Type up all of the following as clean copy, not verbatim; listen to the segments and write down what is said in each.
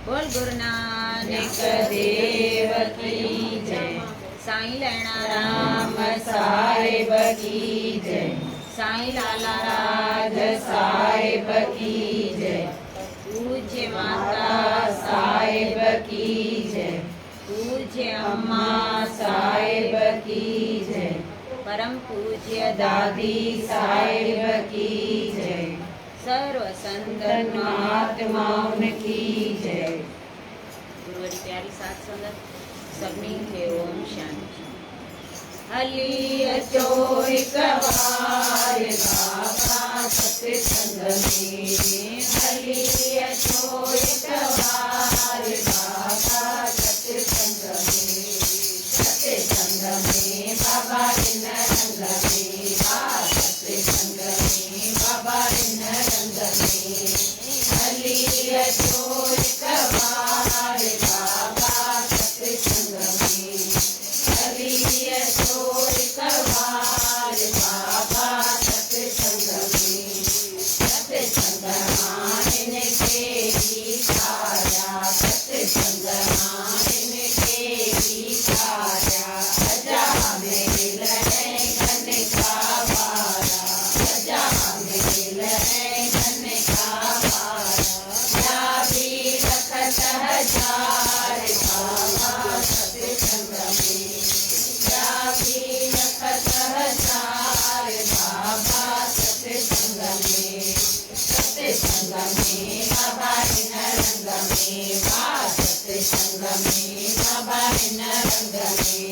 बोल गुरु नानक देव की जय। साईं लैणा राम साहिब की जय। साईं लाला राज साहिब की जय। पूज्य माता साहिब की जय। पूज्य अम्मा साहिब की जय। परम पूज्य दादी साहिब की जय। सर्व संतन महात्माउन की जय। गुरुवरी प्यारी साथ संगत, सभिनी खे ओम शांति। हली अचो हिक वार बाबा सत्संग में, हली अचो हिक वार बाबा सत्संग में। सत्संग में बाबा इन रंग में, सत्संग में बाबा इन रंग में। हली अचो हिक वार बाबा सत्संग में, हली अचो हिक वार बाबा सत्संग में। सत्संग मां हिन खे ॾेखारिया, सत्संग मां हिन खे ॾेखारिया, अजामिल ऐं कनका वारा, अजामिल ऐं कनका वारा। ॿिया बि लखत हज़ार बाबा सत्संग में, ॿिया बि लखत हज़ार बाबा सत्संग में। सत्संग में बाबा हिन रंग में, वाह सत्संग में बाबा हिन रंग में।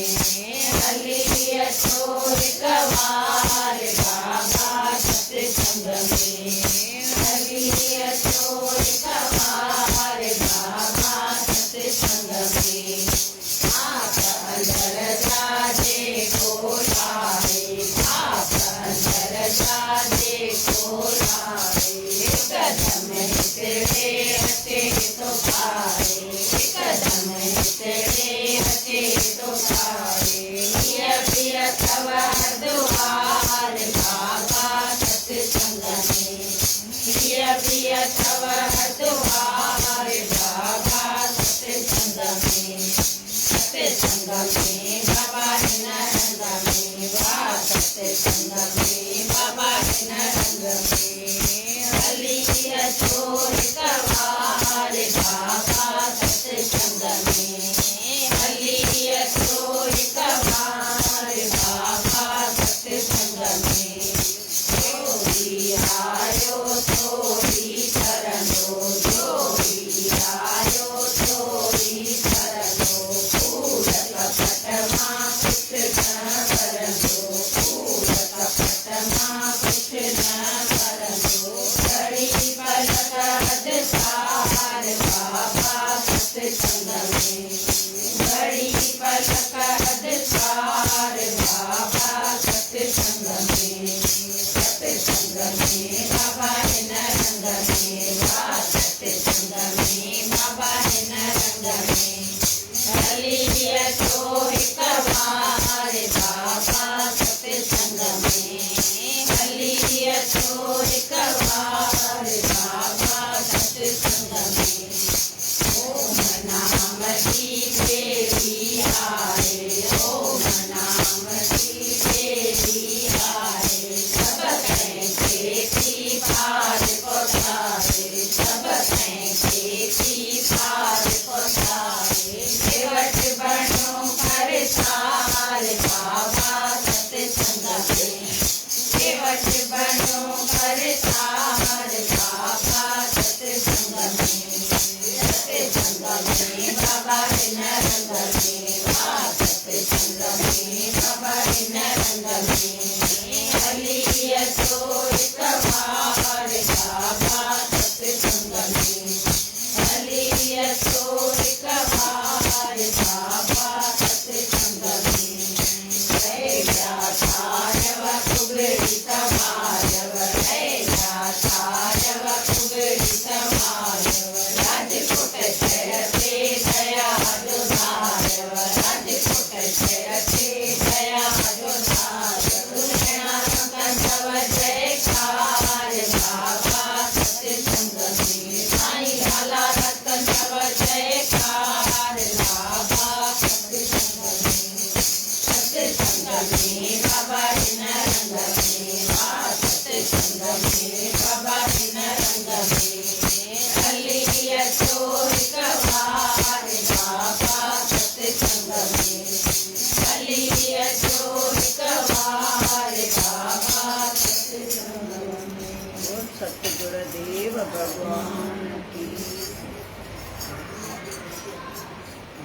हली अचो हिक वार बाबा सत्संग में, हली अचो हिक वार बाबा सत्संग में। आप अंदर जा जेको लाहे, आप अंदर जा जेको लाहे, हिकदम हिकिड़े अचे थो पाए, हिकदम हिकिड़े अचे थो पाए। हीअ बि अथव हरिद्वार बाबा सत्संग में, हीअ बि अथव हरिद्वार बाबा सत्संग में। सत्संग में बाबा हिन रंग में, वाह सत्संग में बाबा हिन रंग में। हली अचो हिक वार बाबा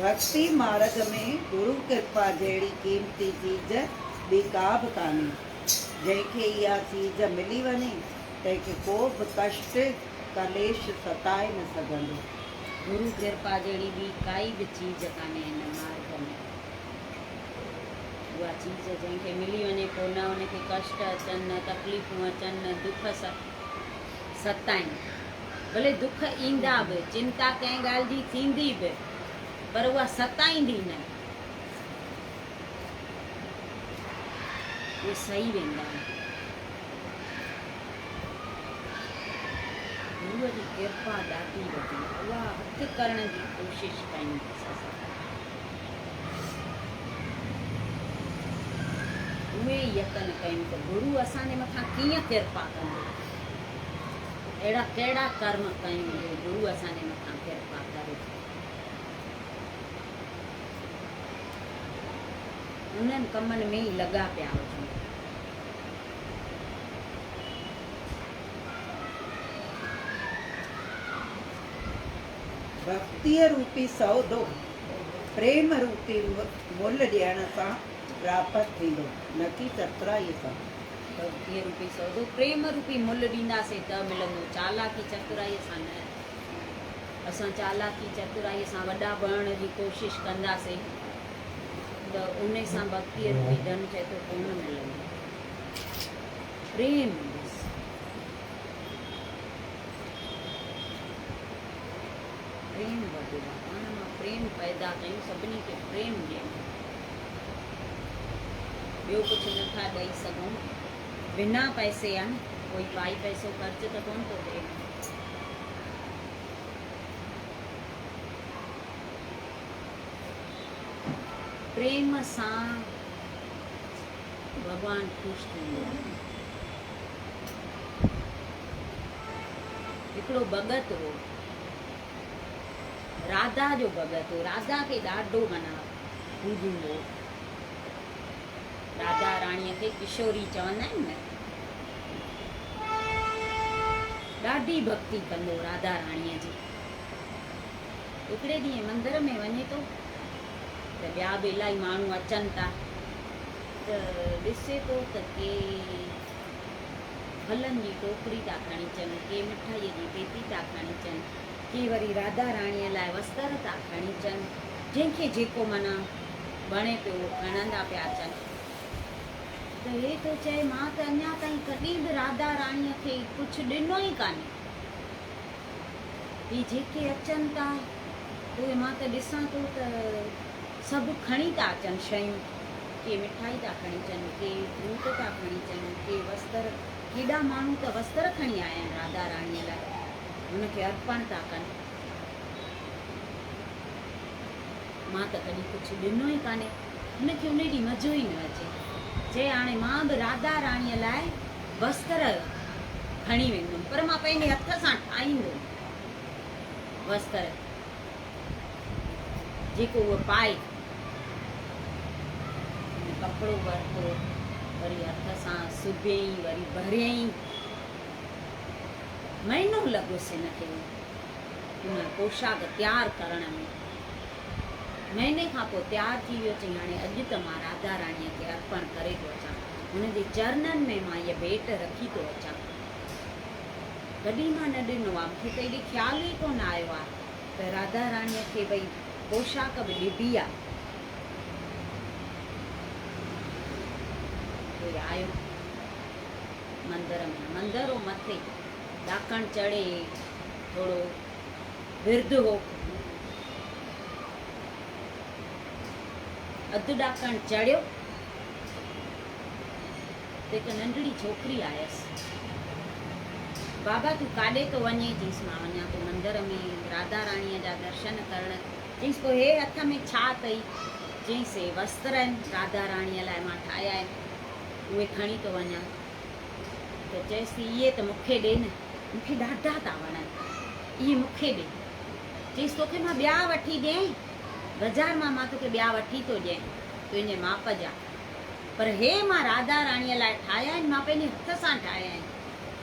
ڀڳتي مارڳ ۾ گرو ڪرپا جهڙي قيمتي چيز ٻي ڪا به ڪانهي. جنهن کي اها چيز ملي وڃي، تنهن کي ڪو به ڪشٽ، ڪليش ستائي نه سگهندو. گرو ڪرپا جهڙي ٻي ڪائي به چيز ڪانهي هن مارڳ ۾. اها چيز جنهن کي ملي وڃي پوء نه ان کي ڪشٽ اچن، نه تڪليفون اچن، نه دک ستائين. ڀلي دک ايندا به، چنتا ڪنهن ڳالهه جي ٿيندي به، پر اها ستائيندي نه. اهي سهي ويندا آهن. گروء جي ڪرپا ڏاڍي وڏي آهي. اها هٿ ڪرڻ جي ڪوشش ڪيون بس اسان. اهي ئي يتن ڪيون ته گرو اسان جي مٿان ڪيئن ڪرپا ڪندو. اهڙا ڪهڙا ڪرم ڪيون جو گرو اسان جي مٿان ڪرپا ڪري. انهن ڪمن ۾ ئي لڳا پيا هجون. ڀڳتيء روپي سودو پريم روپي ملهه ڏيڻ سان پراپت ٿيندو، نه ڪي چترائيء سان. ڀڳتيء روپي سودو پريم روپي ملهه ڏينداسين ته ملندو، چالاڪي چترائيء سان نه. اسان چالاڪي چترائيء سان وڏا بڻڻ جي ڪوشش ڪنداسين ته انهي سان ڀڳتيء روپي ڌن چئي ٿو ڪونه ملندو. پريم بس. پريم وڏو آ. پاڻ مان پريم پيدا ڪيون، سڀني کي پريم ڏيون. ٻيو ڪجهه نه ٿا ڏئي سگهون. بنا پئسي آ نه، ڪوئي پائي پئسو خرچ ته ڪونه ٿو ٿئي. پريم سان ڀڳوان خوش ٿيندو آهي. هڪڙو ڀڳت هو، راڌا جو ڀڳت هو. راڌا کي ڏاڍو معنيٰ پوڄيندو هو. راڌا راڻيء کي ڪشوري چوندا آهن نه. ڏاڍي ڀڳتي ڪندو هو راڌا راڻيء جي. هڪڙي ڏينهن مندر ۾ وڃي ٿو ته ٻيا به الاهي ماڻهو اچن ٿا ته ڏسي ٿو ته ڪي ڦلن جي ٽوڪري ٿا کڻي اچن، ڪي مٺائيء جي پيتي ٿا کڻي اچن، ڪي وري راڌا راڻيء لاء وستر ٿا کڻي اچن، جنهن کي جيڪو معنيٰ وڻي پيو اهو کڻندا پيا اچن. ته هي ٿو چئي مان ته اڃا تائين ڪڏهن به راڌا راڻيء کي ڪجهه ڏنو ئي ڪانهي. هي جيڪي اچن ٿا اهي مان ته ڏسان ٿو ته سڀ کڻي ٿا اچن شيون، ڪي مٺائي ٿا کڻي اچن، ڪي فروٽ ٿا کڻي اچن، ڪي وستر، ڪيڏا ماڻهو ته وستر کڻي آيا آهن راڌا راڻيء لاء، هن کي ارپڻ ٿا ڪن. مان ته ڪڏهن ڪجهه ڏنو ئي ڪانهي. هن کي ان ڏينهن مزو ئي نه اچي. چئي هاڻي مان به راڌا راڻيء لاء وستر کڻي ويندم، پر مان پنهنجي هٿ سان ٺاهيندم وستر، جيڪو هوء پائي. هن ڪپڙو ورتو، وري هٿ سان سبيائين، وري ڀريائين. مهينو لڳس هن کي ان پوشاڪ تيار ڪرڻ ۾. مهيني کان پوء تيار ٿي ويو. چيائين، هاڻي اڄ ته مان راڌا راڻيء کي ارپڻ ڪري ٿو اچان. هن جي چرنن ۾ مان هيء ڀيٽ رکي ٿو اچان. ڪڏهن مان نه ڏنو آ. مون کي ته ايڏي خيال ئي ڪونه آيو آ ته راڌا راڻيء کي ڀئي پوشاڪ به ڏبي آ. ڪوئي آيو مندر ۾. مندر هو مٿي ڏاڪڻ چڙهي ٿورو ورد هو. اڌ ڏاڪڻ چڙهيو ته هڪ ننڍڙي ڇوڪري آيس. بابا تون ڪاڏي ٿو وڃين؟ چيس مان وڃان ٿو مندر ۾ راڌا راڻيء جا درشن ڪرڻ. چيس پوء هي هٿ ۾ ڇا اٿئي؟ چيس هي وستر آهن، راڌا راڻيء لاء مان ٺاهيا آهن، اهي کڻي ٿو وڃان. ته چيس ٿي اهي ته مون کي ڏي نه، مون کي ڏاڍا ٿا وڻن، اهي مون کي ڏي. چيس توکي مان ٻيا وٺي ڏيانء، بزار مان مان توکي ٻيا وٺي ٿو ڏيانء، تنهنجي ماپ جا. پر هي مان راڌا راڻيء لاء ٺاهيا آهن، مان پنهنجي هٿ سان ٺاهيا آهن،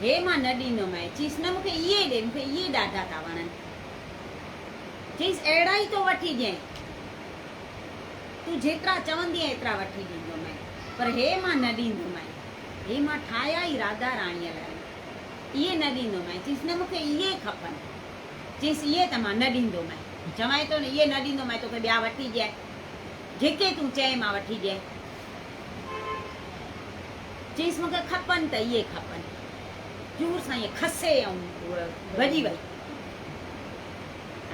هي مان نه ڏيندومانء. چيس نه مون کي اهي ڏي، مون کي اهي ڏاڍا ٿا وڻن. چيس اهڙا ئي ٿو وٺي ڏيانء. تون جيترا چوندينء ايترا وٺي ڏيندومانء، پر هي مان نه ڏيندومانء. هي مان ٺاهيا ئي راڌا راڻيء لاء آهن. اهي نه ڏيندومانء. چيس، نه مون کي اهي کپن. چيس، اهي ته مان نه ڏيندومانء. چوانء ٿو نه اهي نه ڏيندومانء، توکي ٻيا وٺي ڏيانء. جيڪي تون چئين مان وٺي ڏيانء. چيس، مون کي کپن ته اهي کپن. زور سان ائين کسي ۽ هوء ڀڄي وئي.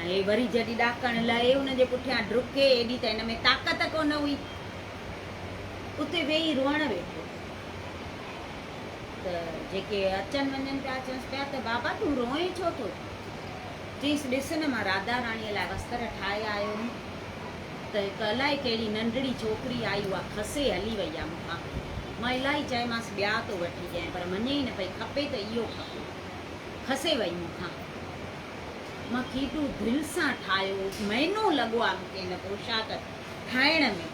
۽ وري جڏهن ڏاڪڻ لهي ان جي پٺيان ڊڪي، ايڏي ته هن ۾ طاقت ڪونه هئي. اتي ويهي روئڻ ويٺو ته جيڪي اچن وڃن پيا چونس پيا ته بابا تون روئين ڇو ٿو؟ چيس ڏس نه مان راڌا راڻيء لاء وستر ٺاهي آيو هوم ته هڪ الائي ڪهڙي ننڍڙي ڇوڪري آئي اها کسي هلي وئي آ مون کان. مان الائي چيومانس ٻيا ٿو وٺي ڏيانء پر مڃي ئي نه پئي کپي ته اهو کپي. کسي وئي مون کان. مان ڪيڏو دل سان ٺاهيو هو، مهينو لڳو آ مون کي هن پوشاڪ ٺاهڻ ۾.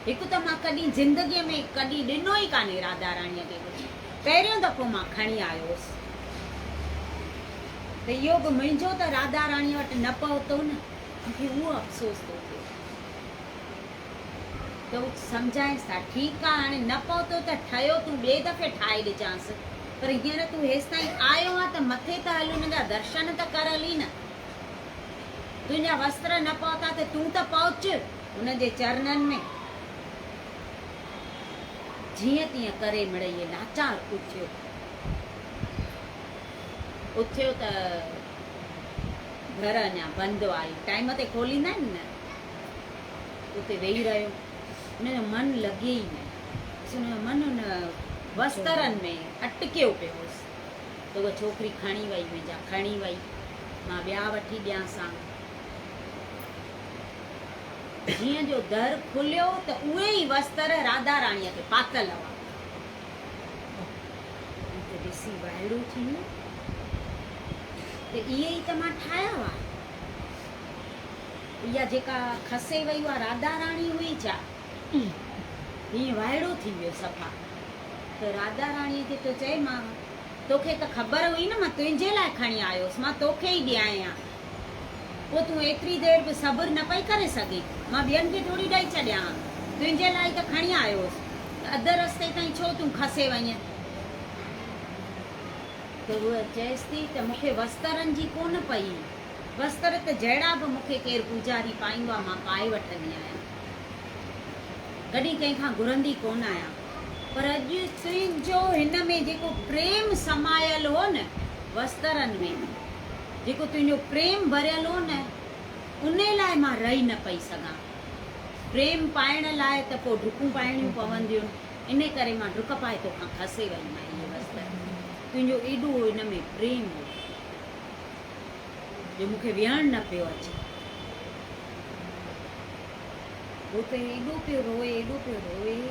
هڪ ته مان ڪڏهن زندگيء ۾ ڪڏهن ڏنو ئي ڪانهي راڌا راڻيء کي ڪجهه. پهريون دفعو مان کڻي آيو هوس ته اهو به منهنجو ته راڌا راڻيء وٽ نه پهتو نه، مون کي اهو افسوس ٿو ٿئي. ته هو سمجهائينس ٿا، ٺيڪ آ هاڻي نه پهتو ته ٺهيو تون ٻئي دفعي ٺاهي ڏجانس، پر هينئر تون هيستائين آيو آن ته مٿي ته هل ان جا درشن ته ڪر هلي نه. تنهنجا وستر نه پهتا ته تون ته پهچ هن جي چرنن ۾. جيئن تيئن ڪري مڙئي لاچار اٿيو. اٿيو ته گهر اڃا بند هئا. ٽائيم تي کوليندا آهن نه. اتي ويهي رهيو. هن جو من لڳي ئي نه. بس هن جو من ان وسترن ۾ اٽڪيو پيو هوس ته اها ڇوڪري کڻي وئي منهنجا، کڻي وئي. مان ٻيا وٺي ڏيانس ها. جيئن جو در کليو ته اهي ئي وستر راڌا راڻيء کي پاتل هئا. هو ته ڏسي وائڙو ٿي ويو ته اهي ئي ته مان ٺاهيا هئا. اها جيڪا کسي وئي اها راڌا راڻي هئي ڇا؟ هيئن وائڙو ٿي ويو صفا. ته راڌا راڻيء کي ٿو چئي مان توکي ته خبر هئي نه مان تنهنجي لاء کڻي آيو هوس، مان توکي ئي ڏيانء ها. پوء تون ايتري دير به صبر نه پئي ڪري سگهين؟ مان ٻين کي ٿوري ڏئي ڇڏيان ها. تنهنجي لاء ئي ته کڻي آيو هوس. ته اڌ رستي تائين ڇو تون کسي وئين؟ ته هوء چئيس ٿي ته مون کي وسترن جي ڪونه پئي. وستر ته جهڙا به مون کي ڪير پوڄاري پائيندو آهي، مان پائي وٺندي آهيان. ڪڏهن ڪنهن کان گهرندي ڪونه آهيان. پر اڄ تنهنجو هن ۾ جيڪو پريم سمايل هو نه، وسترن ۾ جيڪو تنهنجو پريم ڀريل هو نه، انهي لاء مان رهي نه پئي سگهان. پريم پائڻ لاء ته پوء ڊڪون پائڻيون پونديون، انهي ڪري مان ڊڪ پائي توکان کسي وئي مان اهي وستر. تنهنجو ايڏو هن ۾ پريم هو. جو مون کي ويهڻ نه پيو اچي. هو ته ايڏو پيو روئي، ايڏو پيو روئي.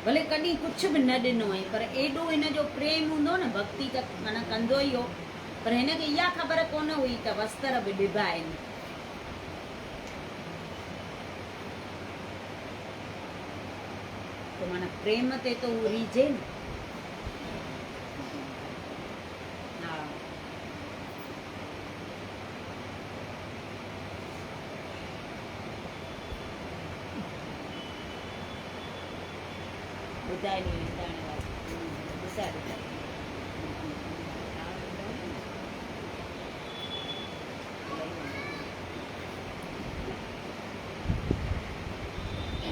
ڀلي ڪڏهن ڪجهه به نه ڏنو هئائين، پر ايڏو هن جو پريم هوندو هو نه، ڀڳتي ته معنيٰ ڪندو ئي هو، پر هن کي اها خبر ڪونه هئي ته وستر به ڏبا آهن. ته معنيٰ پريم تي ٿو هو ريجهي نه. ها. ٻڌائي ڏيو هنداڻي وارو ڏسائي ڏيو. ها ٻڌائي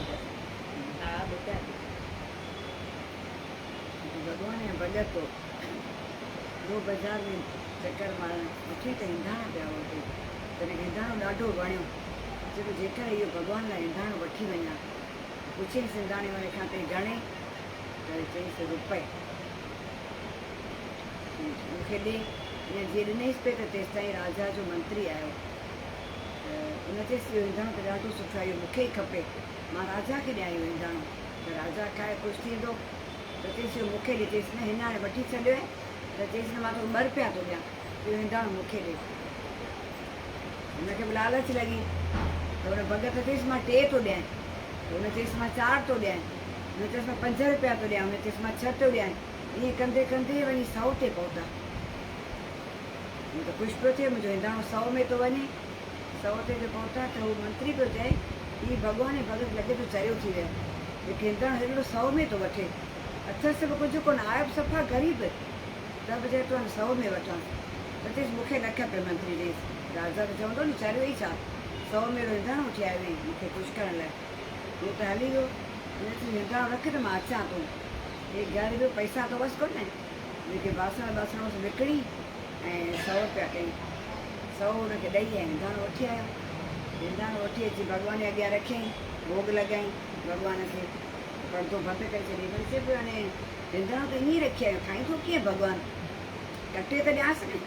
ڏيو. ها ٻڌائي ڏيو. ڀڳوان يا ڀڳت هو. اهو بازار ۾ چڪر مارڻ وٺي ته هنداڻا پيا هئا اتي. تڏهن هنداڻو ڏاڍو وڻيو. چيو ته جيڪر اهو ڀڳوان لاء هنداڻو وٺي وڃان. پڇيائينس هنداڻي واري کان ته هي گهڻي؟ ته چيائينس روپئي. مون کي ڏي. ائين جيئن ڏنئيس پئي ته تيستائين راجا جو منتري آيو ته ان چيس اهو هنداڻو ته ڏاڍو سٺو آهي اهو مون کي ئي کپي. مان راجا کي ڏيان اهو هنداڻو ته راجا کائي خوش ٿيندو. ته چيس اهو مون کي ڏي، چيس نه هن هاڻي وٺي ڇڏيو آهي، ته چيس نه مان توکي ٻه رپيا ٿو ڏيان، اهو هنداڻو مون کي ڏي. هن کي به لالچ لڳي ته هن ڀڳت چيس مان ٽي ٿو ڏيانء، ته هن چيس مان چار ٿو ڏيانء، هن چيس مان پنج رپيا ٿو ڏيانء، هن چيس مان ڇهه ٿو ڏيانء، ائين ڪندي ڪندي وڃي سئو تي پهتا. هو ته خوش پيو ٿئي، منهنجو هنداڻو سئو ۾ ٿو وڃي. سئو تي جو پهتا ته هو منتري پيو چئي، هي ڀڳوان ۽ ڀڳت لڳي ٿو چريو ٿي ويو. هڪ هنداڻو هيڏڙو سئو ۾ ٿو وٺي. اٿس به ڪجهه ڪونه، آهي به صفا غريب. ته به چئي ٿو هاڻي سئو ۾ وٺان. ته چيس مون کي نه کپي. منتري چيس، راجا ته چوندو نه چريو ئي ڇا، سئو ۾ اهڙو هنداڻو وٺي آيو آهين مون کي خوش ڪرڻ لاء. هو ته هلي ويو. هن چيس هنداڻو رک ته مان اچان ٿو. هي گهر ويو، پئسا ته هئس ڪونه، جيڪي باسڻ ٻاسڻ هئس وڪڻي ۽ سئو رپيا ڪيائين. سئو هن کي ڏئي ۽ هنداڻو وٺي آيو. هنداڻو وٺي اچي ڀڳوان جي اڳيان رکيائين، ڀوڳ لڳايائين ڀڳوان کي. پردو بند ڪري ڇڏيائين. وري چئي پيو هاڻي هنداڻو ته ائين ئي رکي آيو، کائين ٿو ڪيئن ڀڳوان؟ ڪٽي ته ڏيانس نه.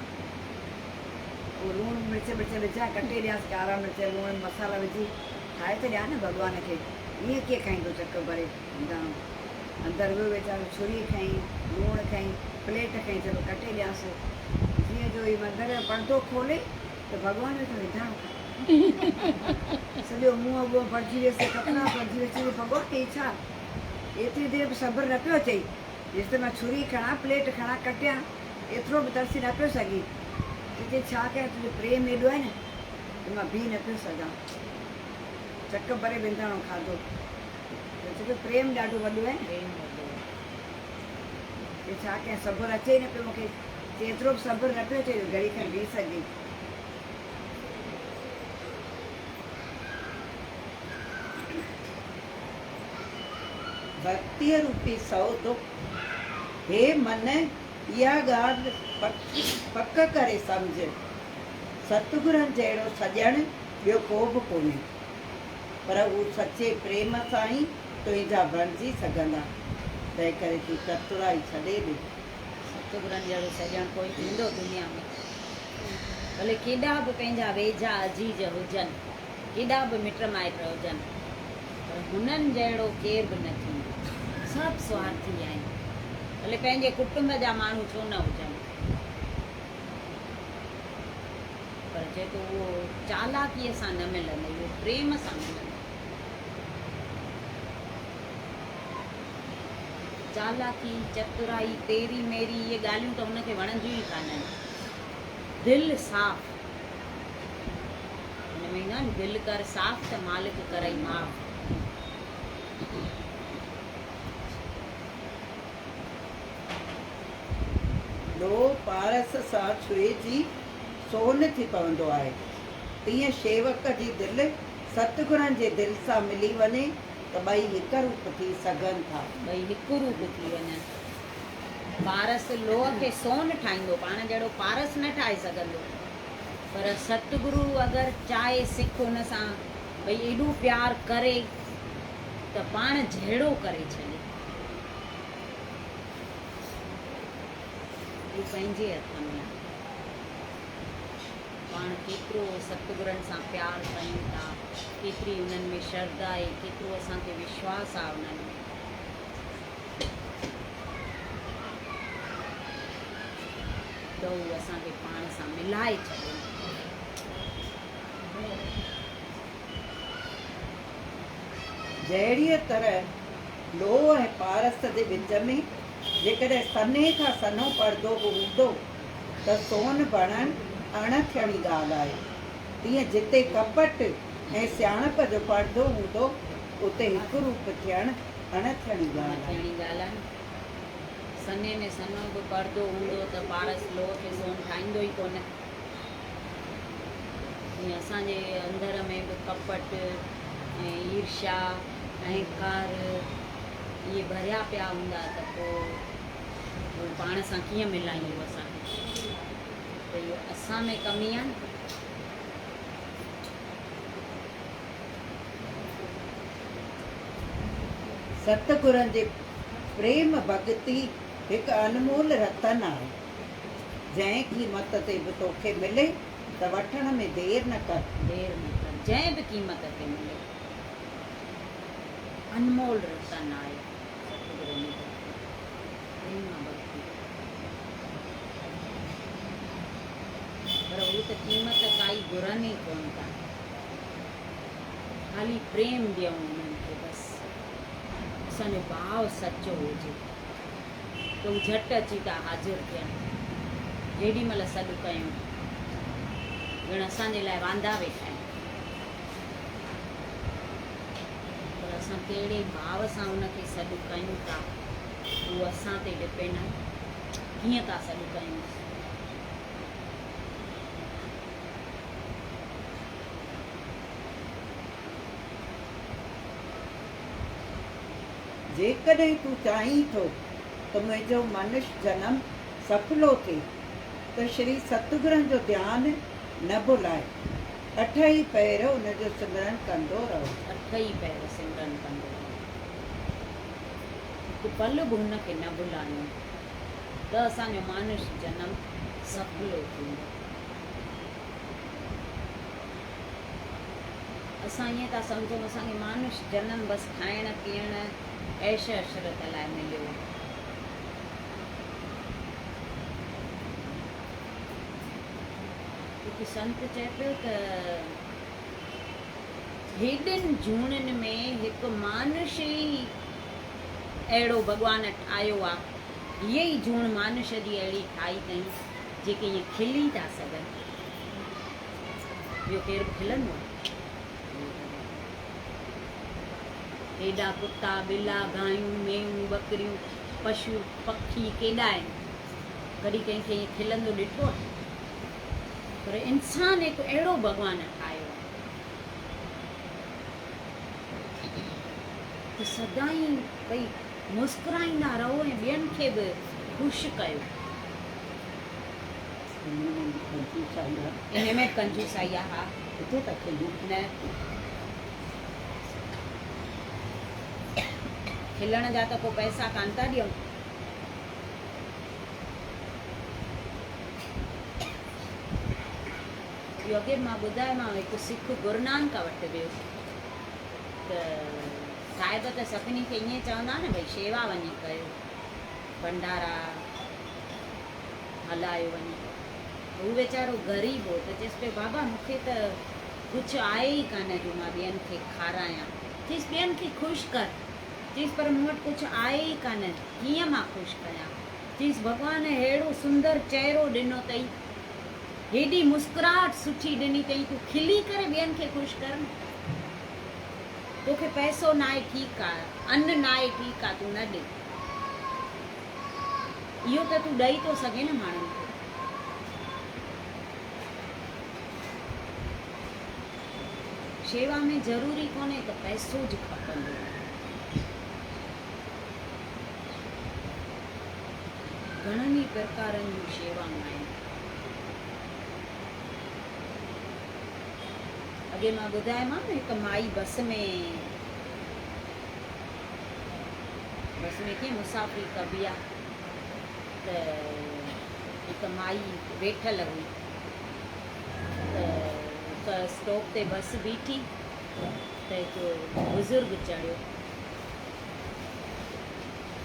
پوء لوڻ مرچ ٻرچ وجهان، ڪٽي ڏيانس، ڪارا مرچ، لوڻ، مصالحا وجهي ٺاهي ته ڏيان نه ڀڳوان کي. ائين ڪيئن کائيندو چڪ ڀري هنداڻو. اندر ويو ويچارو ڇري کنئي، لوڻ کنئي، پليٽ کنئي چئي پيو ڪٽي ڏيانس. جيئن جو هي مندر جو پردو کولي ته ڀڳوان ويٺو هنداڻو کائي. سڄو منهن بونهن ڀرجي ويس، ڪپڙا ڀرجي ويس، چئي پيو ڀڳوان هي ڇا؟ ايتري دير به صبر نه پيو اچئي، جيستائين مان ڇري کڻان، پليٽ کڻان، ڪٽيان، ايترو به ترسي نه پيو سگهين. ته چئي ڇا ڪيان تنهنجو پريم ايڏو آهي نه جو مان بيهي نه پيو سگهان. چڪ ڀري ونداڻو کاڌو. ته چئي پيو پريم ڏاڍو وڏو آهي نه. پريم وڏو آهي. چئي ڇا ڪيان صبر اچي ئي نه پيو مون کي. چئي ايترو به صبر نه پيو اچي جو گهڙي کن بيهي سگهين. ڀڳتيء روپي سودو، هي من اها ڳالهه پڪ ڪري سمجهه، ستگرن جهڙو سڄڻ ٻيو ڪو به ڪونهي، پر هو سچي پريم سان ئي تنهنجا بڻجي سگهندا، تنهنڪري تون چترائي ڇڏي ڏي. ستگرن جهڙو سڄڻ ڪوئي ٿيندو دنيا ۾؟ ڀلي ڪيڏا به پنهنجا ويجها عزيز هجن، ڪيڏا به مٽ مائٽ هجن، پر هنن جهڙو ڪير به نه ٿيندو. سڀ سوارٿي آهن، ڀلي پنهنجي ڪٽنب جا ماڻهو ڇو نه هجن. پر جيڪو اهو چالاڪيء سان نه ملندو، اهو پريم سان ملندو. چالاڪي، چترائي، تيري ميري اهي ڳالهيون ته هن کي وڻنديون ئي ڪانهن. دل صاف. هن ۾ ايندو آهي نه دل ڪر صاف ته مالڪ ڪرئي معاف. لوهه پارس سان ڇهجي سون ٿي پوندو آهي، تيئن شيوڪ جي دل ستگرن جي دل سان ملي وڃي ته ٻئي هڪ روپ ٿي سگهن ٿا. ٻئي هڪ روپ ٿي وڃن. پارس لوهه کي سون ٺاهيندو، پاڻ جهڙو پارس نه ٺاهي سگهندو، پر ستگرو اگر چاهي سک ان سان ڀئي ايڏو پيار ڪري ته پاڻ جهڙو ڪري ڇڏي. اهو پنهنجي هٿ ۾ آهي. پاڻ ڪيترو ستگرن سان پيار ڪيون ٿا، ڪيتري انهن ۾ شرڌا آهي، ڪيترو اسان کي وشواس آهي انهن ۾. ته هو اسان کي پاڻ سان ملائي ڇڏين. جهڙيء طرح لوهه ۽ پارس جي وچ ۾ جيڪڏهن سنهي کان سنهو پردو به هوندو ته سون بڻڻ اڻ ٿيڻي ڳالهه آهي، تيئن جتي ڪپٽ ۽ سياڻپ جو پردو هوندو، اتي هڪ روپ ٿيڻ اڻ ٿيڻي اڻ ڳالهه آهي. ٿيڻي ڳالهه آهي. سنهي ۾ سنهو به پردو هوندو ته پارس لوهه کي سون ٺاهيندو ئي ڪونه. تيئن اسان جي اندر ۾ به ڪپٽ ۽ ايرشا، اهنڪار اهي ڀريا پيا هوندا ته پوء هو پاڻ سان ڪيئن ملائيندو اسان کي؟ ته اهو اسان ۾ ڪمي آهي نه. ستگرن جي پريم ڀڳتي هڪ انمول رتن آهي. جنهن قيمت تي به توکي ملي ته وٺڻ ۾ دير نه ڪر. دير نه ڪر، جنهن به قيمت تي ملي. انمول رتن آهي ستگرن جي ڀڳتي، پريم ڀڳتي. پر هو ته قيمت ڪائي گهرن ئي ڪونه ٿا. خالي پريم ڏيون انهن کي بس. اسان جو ڀاء سچو هجي ته هو جهٽ اچي ٿا حاضر ٿين. جيڏي مهل سڏ ڪيون ڄڻ اسان جي لاء واندا ويٺا آهن. پر اسان ڪهڙي ڀاو سان ان کي سڏ ڪيون ٿا اهو اسان تي ڊپينڊ آهي ڪيئن ٿا سڏ ڪيونس. جيڪڏهن تون چاهين ٿو ته منهنجو منش جنم سڦلو ٿئي ته شري ستگرن جو ڌيان نه ڀلائي اٺ ئي پهر ان جو سمرن ڪندو رهو. اٺ ئي پهر سمرن ڪندو رهو. هڪ پل به هن کي نه ڀلايون ته اسان جو مانش جنم سڦلو ٿيندو. اسان ائين ٿا سمجهون اسان کي مانش جنم بس کائڻ پيئڻ عيش عشرت لاء مليو آهي. هڪ سنت چئي پيو ته هيڏين جوڻين ۾ هڪ مانش ئي اهڙو ڀڳوان ٺاهيو آ. هيء ئي جوڻ مانش جي اهڙي ٺاهي اٿئين جيڪي ائين کلي ٿا سگهن. ٻيو ڪير به کلندو آ؟ هيڏا ڪتا، ٻلا، گايون، مينهون، ٻڪريون، پشو، پکي ڪيڏا آهن. ڪڏهن ڪنهن کي ائين کلندو ڏٺو آهي؟ پر انسان هڪ اهڙو ڀڳوان ٺاهيو آهي ته سدائين ڀئي مسڪرائيندا رهو ۽ ٻين کي به خوش ڪيو. انهي ۾ به ڪنجوسائي آهي. ها نه کلڻ جا ته ڪو پئسا ڪانه ٿا ڏيون. اهو اڳي به مان ٻڌايومانو هڪ سک گرونانڪ وٽ ويو ته صاحب ته سڀني کي ائين چوندا نه ڀئي شيوا وڃي ڪيو ڀنڊارا هلايو وڃي هو ويچارو غريب هو ته چيس پيو بابا مون کي ته ڪجهه آهي ئي ڪانه جو مان ٻين کي کارايان چيس ٻين کي خوش ڪر چيس پر مون وٽ ڪجهه آهي ئي ڪانه ڪيئن مان خوش ڪيان؟ چيس ڀڳوان ههڙو سندر چهرو ڏنو اٿئي، هيڏي مسڪراهٽ سٺي ڏني اٿئي، تون کلي ڪري ٻين کي خوش ڪر نه. توکي پئسو ناهي ٺيڪ آ، ان ناهي ٺيڪ آ، تون نه ڏي. اهو ته تون ڏئي ٿو سگهين نه ماڻهن کي. شيوا ۾ ضروري ڪونهي ته پئسو ج کپندو آهي. گهڻن ئي پرڪارن جون شيوائون آهن. اڳي مان ٻڌايومانو نه هڪ مائي بس ۾ بس ۾ ڪيئن مسافري ڪبي آ ته هڪ مائي ويٺل هئي ته هڪ اسٽاپ تي بس بيٺي ته هڪ بزرگ چڙهيو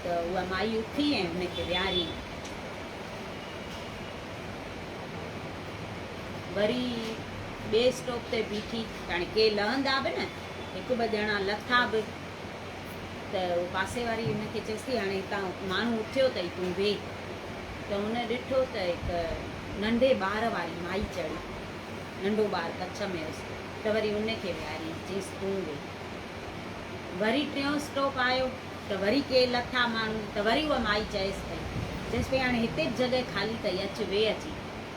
ته اها مائي اٿي ۽ هن کي ويهاريائين. وري ٻئي اسٽاپ تي بيٺي ته هاڻي ڪي لهندا به نه، هڪ ٻه ڄڻا لٿا به ته اهو پاسي واري هن کي چيس ٿي هاڻي هتان ماڻهو اٿيو اٿئي تون ويهه. ته هن ڏٺو ته هڪ ننڍي ٻار واري مائي چڙهي، ننڍو ٻار ڪڇ ۾ هيس ته وري ان کي ويهاريائينس چيس تون ويهه. وري ٽيون اسٽاپ آيو ته وري ڪي لٿا ماڻهو ته وري اها مائي چيس پئي، چيس پئي هاڻي هتي به جڳهه خالي اٿئي اچ ويهه اچي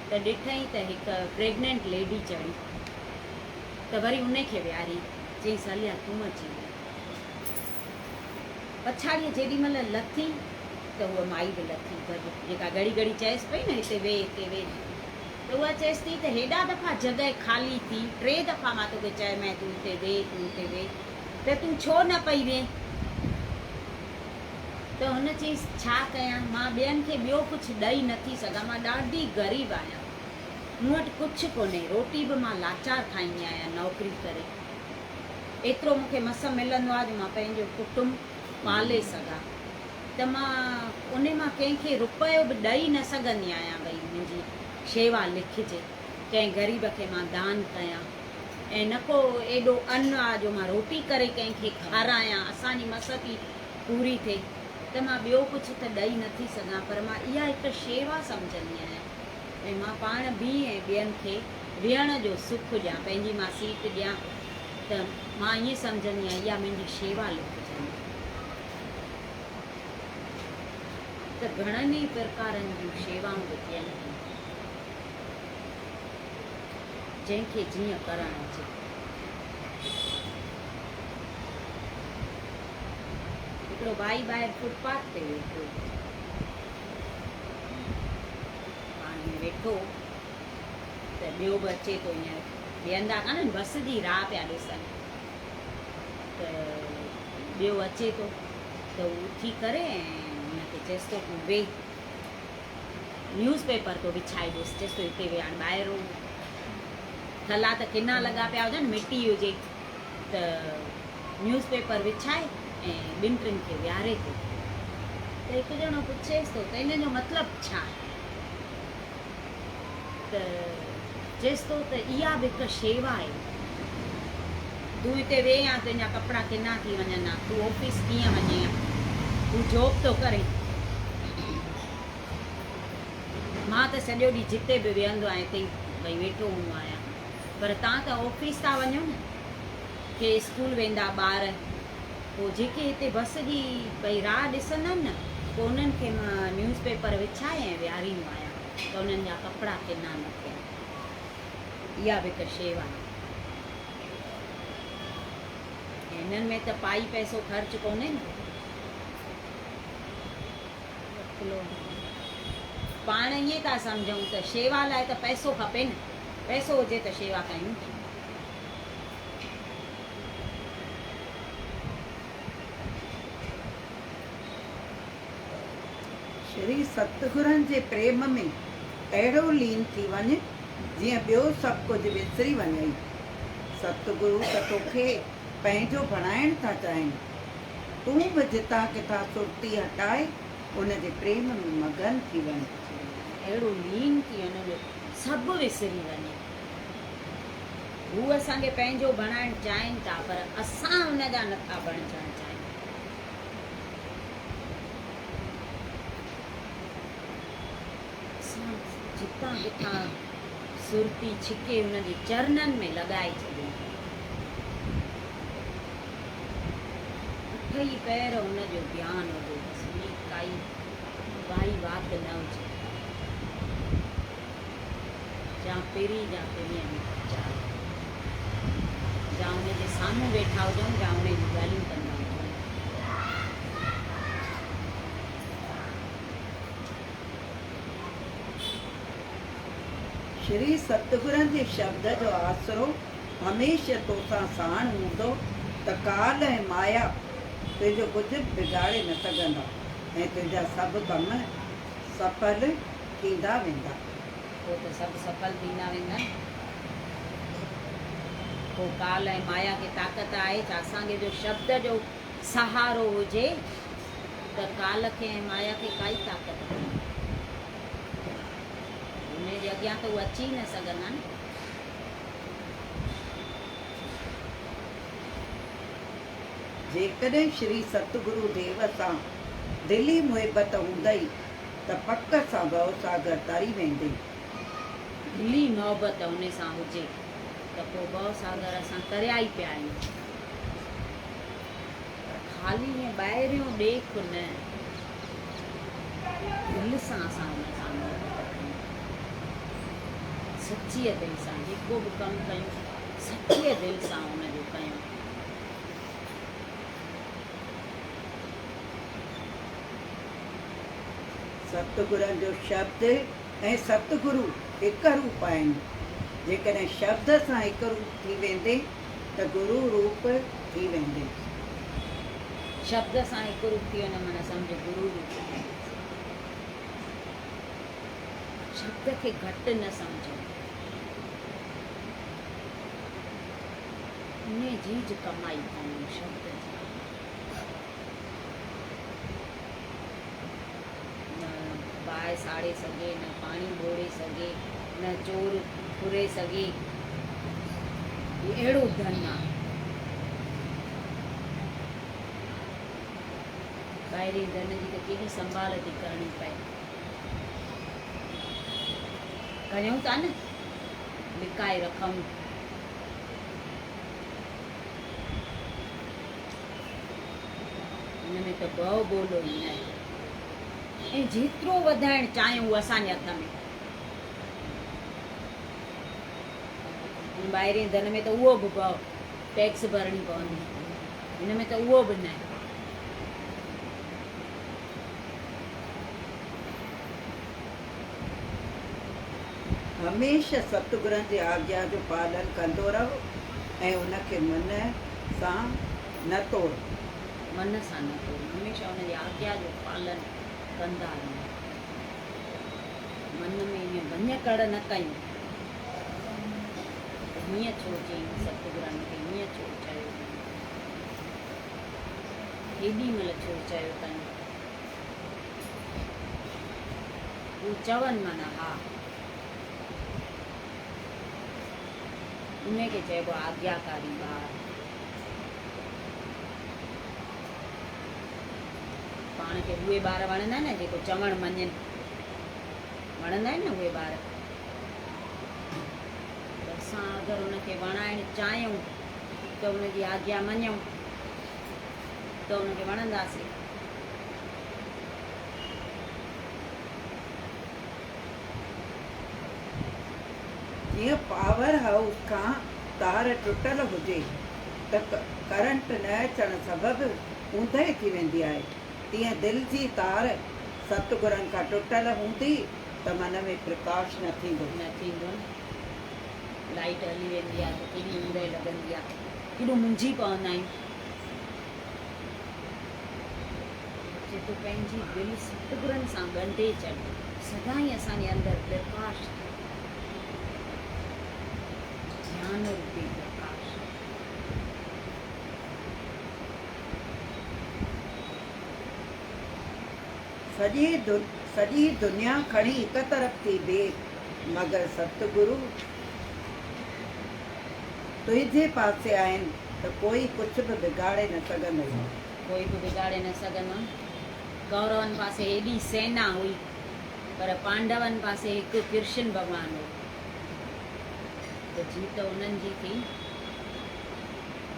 ته ڏٺئين ته هڪ پريگننٽ ليڊي چڙهي ته وري ان کي ويهاري چيس هليا تون اچي ويهه. پڇاڙيء جيڏي مهل لٿي ته هوء مائي به لٿي گڏ جيڪا گهڙي گهڙي چيس پئي نه هتي ويهه هتي ويهه ته اها چيس ٿي ته هيڏا دفعا جڳهه خالي ٿي، ٽي دفعا مان توکي چيومانء تون هتي ويهه، تون هتي ويهه ته تون ڇو نه پئي ويهين؟ ته هن چيس ڇا ڪيان، مان ٻين کي ٻيو ڪجهه ڏئي نٿي سگهان، مان ڏاڍي غريب آهيان، مون وٽ ڪجهه ڪونهي، روٽي به مان لاچار کائيندي آهيان نوڪري ڪري، ايترو مون کي مس ملندو آهي جو مان پنهنجو ڪٽنب پالي سگهان. ته مان انهي مان ڪنهن کي رپيو به ڏئي نه سگهندي آهيان ڀئي منهنجي شيوا لکجي، ڪنهن غريب کي مان دان ڪيان ۽ نه ڪو ايڏو ان آ جو مان روٽي ڪري ڪنهن کي کارايان، اسان جي مس ٿي پوري ٿئي ته مان ٻيو ڪجهه ته ڏئي نه ٿي سگهان پر مان اها هڪ شيوا سمجهندي آهيان ۽ مان پاڻ به ۽ ٻين کي ويهڻ جو سک ڏيان، پنهنجي مان سيٽ ڏيان ته مان ائين سمجهندي آهيان اها منهنجي شيوا لکجندي. ته گهڻن ئي پرڪارن جون شيوائون به ٿين ٿيون. جنهن کي جيئن ڪرڻ اچي. هڪڙو ڀائي ٻاهر فٽ پاٿ تي ويٺو هو. پاڻ ائين ويٺو هو ته ٻيو به اچي ٿو ائين ويهندا ڪانهن بس جي راهه پيا ڏسن ته ٻيو اچي ٿو ته هو اٿي ڪري ۽ هن کي چيس ٿو تون ويهه. نيوز پيپر ٿو وڇائي ڏيس، چيس ٿو هتي ويهه. هاڻي ٻاهر ٿلها ته ڪنا لڳا پيا هجن، مٽي هجي ته نيوز پيپر وڇائي ۽ ٻن ٽن کي ويهاري ٿو. ته هڪ ڄڻو پڇيس ٿو ته ان جو مطلب ڇا آهي؟ ته چيس ٿو ته اها به هڪ شيوا آهي. تون هتي ويهين ها تنهنجا ڪپڙا ڪنا ٿي وڃن ها، تون آفيس ڪيئن وڃين ها، تون جاب ٿو ڪرين. مان ته سڄو ڏينهن جتي به ويهندو آهيان اتي ئي ڀئي ويٺو هوندو آهيان پر توهان ته آفيس ٿا وڃو نه، ڪي اسڪول ويندا ٻار، پوء جيڪي هتي بس جي ڀئي راهه ڏسندا آهن نه، پوء انهن کي مان نيوز پيپر وڇائي ۽ ويهاريندو آهيان ته انهن جا ڪپڙا ڪنا نه ٿين. اها به هڪ شيوا آهي. ۽ هنن ۾ ته پائي پئسو خرچ ڪونهي نه. پاڻ ائين ٿا سمجهون ته شيوا لاء ته پئسو کپي نه، پئسو هجي ته شيوا ڪيون. شري ستگرن جي پريم ۾ اهڙو لين ٿي وڃ، جيئن ٻيو سڀ ڪجهه وسري وڃئي. ستگرو ته توکي پنهنجو بڻائڻ ٿا چاهين. تون به جتان ڪٿان سرتي هٽائي ان جي پريم ۾ مگن ٿي وڃ. اهڙو لين ٿي وڃ جو سڀ وسري وڃي. هو اسان کي پنهنجو بڻائڻ چاهين ٿا پر اسان ان جا نٿا بڻجڻ چاهيون. اسان جتان ڪٿان سرتي ڇڪي ان جي چرنن ۾ لڳائي ڇڏيون. اٺ ئي پهر ان جو ڌيان هجي بس ٻي ڪائي وائي وات نه هجي. جا پرين جا پرينء ۾ پچار. جا ان جي سامهون ويٺا هجون جا ان جون ڳالهيون ڪندا هجون. شري ستگرن جي شبد جو آسرو هميشه توسان ساڻ هوندو ته ڪال ۽ مايا تنهنجو ڪجهه به بگاڙي نه سگهندا ۽ تنهنجا سڀ ڪم سڦل ٿيندا ويندا. پوء ته سڀ سڦل ٿيندا ويندا نه. پوء ڪال ۽ مايا کي طاقت آهي ڇا؟ اسان کي جو شبد جو سهارو هجي ته ڪال کي ۽ مايا کي ڪائي طاقت ڪونهي. انهي جي اڳيان ته هو اچي ئي نه سگهندا نه. جيڪڏهن شري ستگرو ديو سان دلي محبت هوندئي ته پڪ سان ڀؤ ساگر تري ويندين. دلي محبت انهي سان هجي ته پوء ڀؤ ساگر اسان تريا ئي پيا آهيون. پر خالي ائين ٻاهريون ڏيک نه، دل سان اسان ان سان محبت ڪيون. سچيء دل سان جيڪو به ڪم ڪيون، سچيء دل سان ان جو ڪيون. ستگرن جو شبد ۽ ستگرو هڪ روپ آهن. جيڪڏهن شبد سان هڪ روپ ٿي ويندين ته گرو روپ ٿي ويندين. شبد سان هڪ روپ ٿي وڃڻ معنيٰ سمجهه گرو روپ ٿي ويس. شبد کي گهٽ نه سمجهو. انهيء جي ج ڪمائي ڪونهي شبد جي. نه باهه ساڙي سگهي، نه پاڻي ٻوڙي سگهي، نه چور ڦري سگهي. هي اهڙو ڌن آ. ٻاهرين ڌن جي ته ڪيڏي سنڀال ٿي ڪرڻي پئي. ڪريون ٿا نه، لڪائي رکون. هن ۾ ته ڀؤ ڀولو ئي ناهي. ۽ جيترو وڌائڻ چاهيون اهو اسان جي هٿ ۾. هن ٻاهرين ڌن ۾ ته اهو به ڀؤ، ٽيڪس ڀرڻي پوندي. هن ۾ ته اهو به ناهي. هميشه ستگرن جي آگيا جو پالن ڪندو رهه ۽ ان کي من سان نه توڙ. من سان نه توڙ. هميشه ان جي آگيا جو پالن ڪندا رهون. من ۾ ائين ڀڃ ڪڙ نه ڪيون ته هيئن ڇو چيائين، ستگرن کي هيئن ڇو چيو، هيڏي مهل ڇو چيو اٿن. هو چون معنيٰ ها. انهي کي چئبو آهي آگياڪاري ٻار. پاڻ کي اهي ٻار وڻندا آهن نه جيڪو چوڻ مڃين. وڻندا آهن نه اهي ٻار. ته اسان اگر ان کي وڻائڻ چاهيون ته ان جي آگيا مڃون ته ان کي وڻنداسين. جيئن پاور هائوس کان تار ٽٽل هجي ته ڪرنٽ نه اچڻ سبب اوندهه ٿي ويندي آهي، تيئن دل جي تار ستگرن کان ٽٽل هوندي ته من ۾ پرڪاش نه ٿيندو. نه ٿيندو نه. لائيٽ هلي ويندي آهي ته ڪيڏي اوندهه لڳندي آهي، ڪيڏو منجهي پوندا آهيون. چي تون پنهنجي دل ستگرن سان ڳنڍي ڇڏ، سدائين اسان جي اندر پرڪاش ٿئي، گيان روپي پرڪاش. سڄي دنيا کڻي هڪ طرف ٿي بيهه، مگر ستگرو تنهنجي پاسي آهن ته ڪوئي ڪجهه به بگاڙي نه سگهندو. ڪوئي به بگاڙي نه سگهندو. ڪورون پاسي هيڏي سينا هئي، پر پانڊون پاسي هڪ ڪرشن ڀڳوان هو. ته جيت انهن جي ٿي.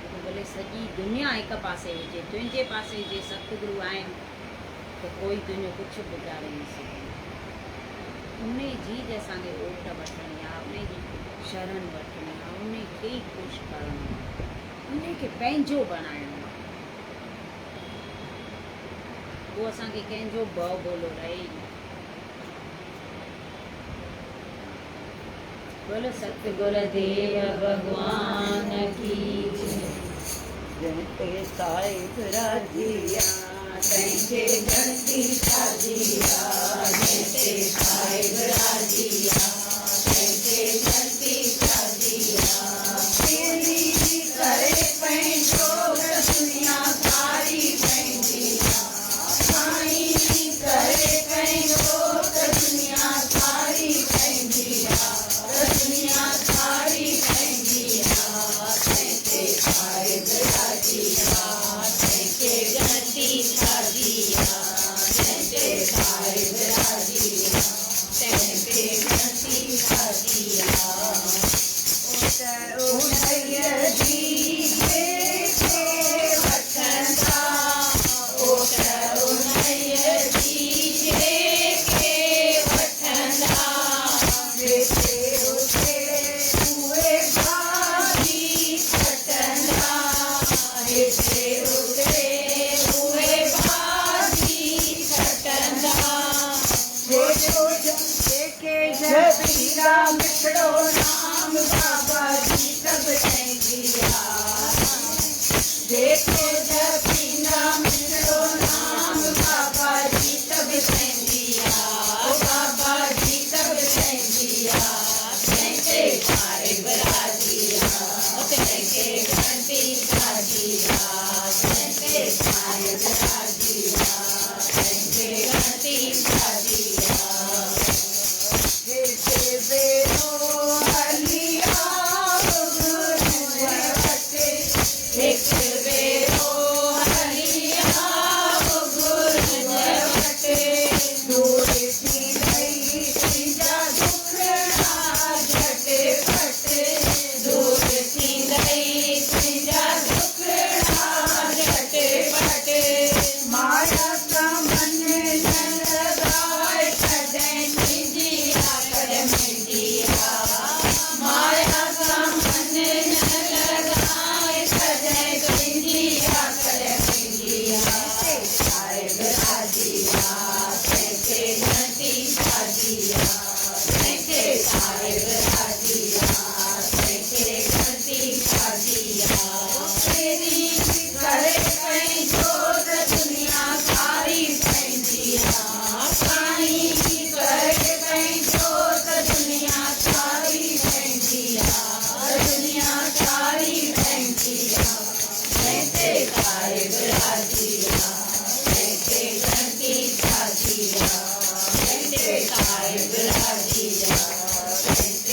ته ڀلي سڄي دنيا هڪ پاسي هجي، تنهنجي پاسي جي ستگرو آهن ته ڪوئي تنهنجو ڪجهه به بگاڙي نه سگهندو. انهي جي ج اسان کي اوٽ وٺڻي آهي، انهي جي شرن وٺڻي آهي، انهي کي ئي خوش ڪرڻو آهي، انهي کي پنهنجو بڻائڻو آهي. پوء اسان کي ڪنهن جو به ڀؤ ڀولو رهي ئي نه. بولو ستگر ديو ڀڳوان ڪي جي. جنهن تي صاحب راضي آ، تنهن کي ڳڻتي ڇاجي آ، جنهن تي صاحب راضي آ، تنهن کي ڳڻتي ڇاجي آ. تيري ڪري پنهنجو ته دنيا ساري پنهنجي آ، سائين ڪري پنهنجو ته دنيا ساري پنهنجي آ، ته دنيا ساري پنهنجي آ، تنهن تي صاحب راضي آ، تنهن کي ڳڻتي ڇاجي آ، جنهن تي صاحب راضي آ، تنهن کي ڳڻتي ڇاجي آ. اوٽ انهيء جي ڪي وٺندا، اوٽ انهيء جي ڪي وٺندا، جتي اتي اهي ڀاڄي کٽندا، هتي اتي اهي ڀاڄي کٽندا. جيڪي جپيندا مٺڙو نام بابا جي سڀ تنهنجي آ. جيڪي جپيندا مٺڙو نام بابا جي سڀ تنهنجي آ. بابا جي سڀ تنهنجي آ. تنهن تي صاحب راضي آ. تنهن کي گهنٽي ساجي آ. جنهن تي صاحب راضي آ. تنهن کي گهنٽي ساجي آ. هڪ ڀيرو هلي آء گروء وٽ. هڪ ڀيرو هلي آء گروء وٽ. دور ٿيندئي تنهنجا ڏکڙا جهٽ پٽ. دور ٿيندئي.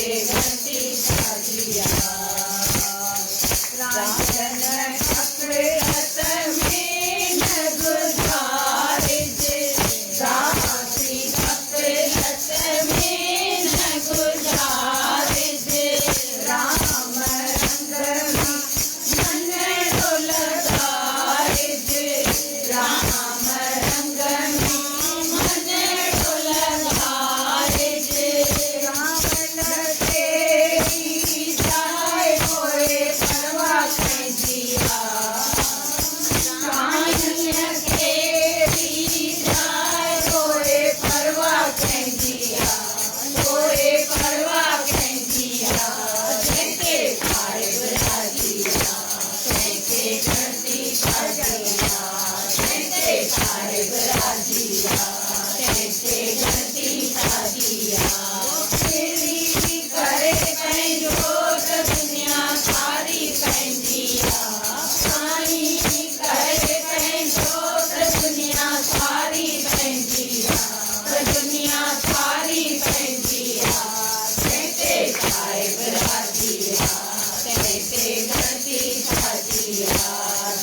تي ڳڻتي ڇا جي آ. راجن غفلت ۾ نه گذارج، داسي غفلت ۾ نه گذارج، رام رنگ ۾ منڙو لڳارج، رام رنگ ۾ منڙو لڳارج. راول تيري جاء پوء پرواهه ڪنهن جي آ. سائينء ڪيري جاء پوء پرواهه ڪنهن جي آ. پوء پرواهه ڪنهن جي آ. جنهن تي صاحب راضي آ. تنهن کي ڳڻتي ڇا جي آ. جنهن تي صاحب راضي آ. تنهن کي ڳڻتي ڇا جي آ. ڪيري ڪري پنهنجو ته دنيا ساري پنهنجي آ. سائين ڪري پنهنجو ته دنيا ساري پنهنجي آ. ته دنيا ساري پنهنجي آ. جنهن تي صاحب راضي آ. تنهن تي ڳڻتي ڇا جي آ.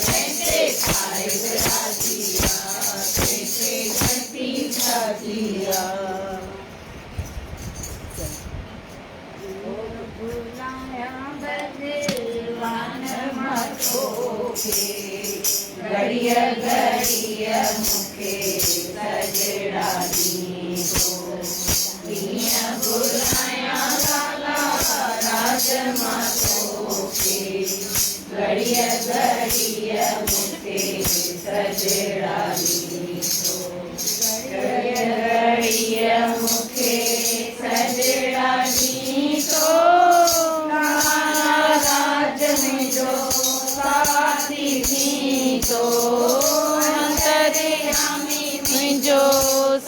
جنهن تي صاحب راضي آ. تنهن تي ڳڻتي ڇا جي آ. ڀلايان ڀڳوان مان توکي، گهڙيء گهڙيء مون کي سجڙا ڏيندو. ڪيئن ڀلايان لالا راز مان توکي، گهڙيء گهڙيء مون کي سجڙا ڏيندو. گهڙيء گهڙيء مون کي سجڙا ڏيندو. لالا راج منهنجو ساٿي ٿيندو. انتريامي منهنجو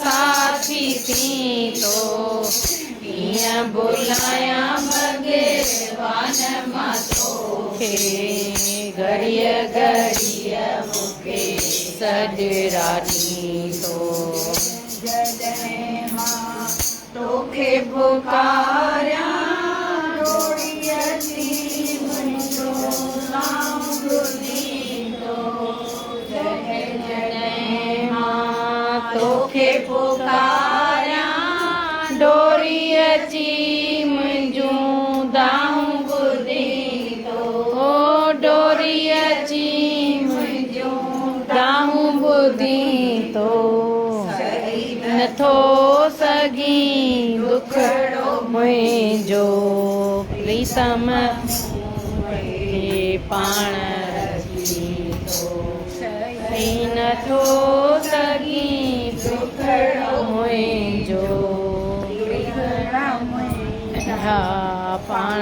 ساٿي ٿيندو. ڪيئن ڀلايان ڀڳوان مان توکي، گهڙيء گهڙيء مون کي سڏڙا ڏيندو. جڏهن مان توکي پڪاريان، ڊوڙي اچي منهنجو نام ٻڌيندو. جڏهن جڏهن مان توکي پڪاريان، ڊوڙي اچي منهنجون دانهون ٻڌيندو. ڊوڙي اچي منهنجون دانهون ٻڌيندو. نٿو سگهين ڏکڙو منهنجو پريتم کي پاڻ رکيندو. سهي نٿو سگهين ڏکڙو منهنجو ها پاڻ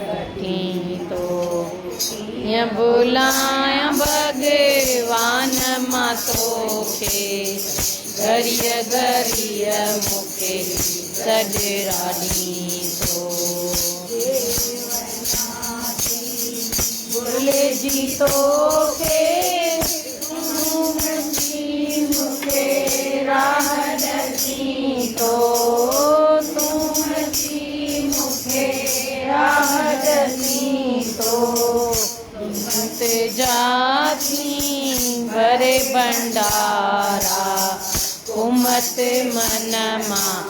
رکيندو. ڪيئن ڀلايان ڀڳوان مان توکي، گهڙيء گهڙيء مون کي سڏڙا ڏيندو. ڀلجي توکي تون اچي مون کي راهه ڏسيندو. تون اچي مون کي راهه ڏسيندو. سمت جاتي ڀري ڀنڊارا، ڪمت من مان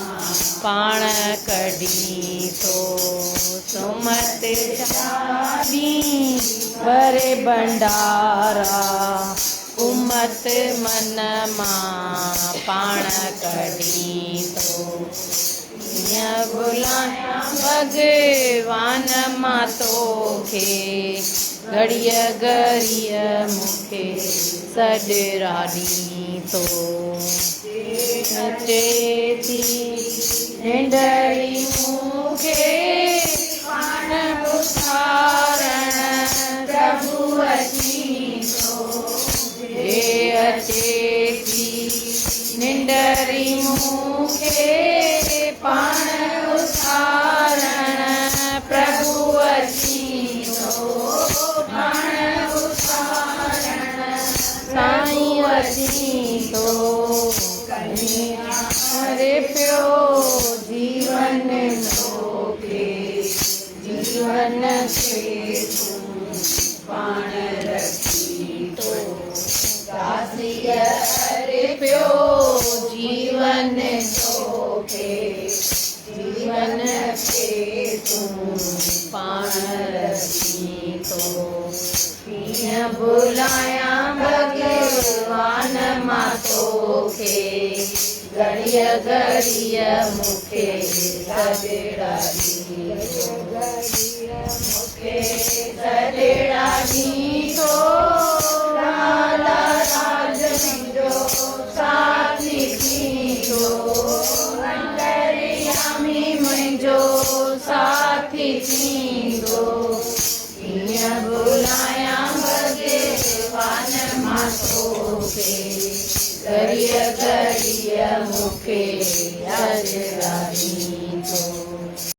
پاڻ ڪڍيندو. سمت جاتي ڀري ڀنڊارا، ڪمت من مان پاڻ ڪڍيندو. ڪيئن ڀلايان ڀڳوان مان توکي، گهڙيء گهڙيء مون کي سڏڙا ڏيندو. اچي ٿي ننڊڙي مون کي پاڻ اٿارڻ پرڀو اچيندو. جي اچي ٿي ننڊڙي مون کي پاڻ اٿارڻ پرڀو اچيندو. پاڻ اٿارڻ سائين اچيندو. ڪري پيو جيون توکي کي تون پاڻ رکين ٿو. قاضيء ارپيو جيون توکي، جيون کي تون پاڻ رکين ٿو. ڪيئن ڀلايان ڀڳوان مان توکي، گهڙيء گهڙيء مون کي سڏڙا ڏين ٿو. مون کي سڏڙا ڏين ٿو. راڌا راج منهنجو ساٿي ٿيندو. انتريامي منهنجو ساٿي ٿيندو. ڪيئن ڀلايان ڀڳوان مان توکي، گهڙيء گهڙيء مون کي سڏڙا ڏين ٿو.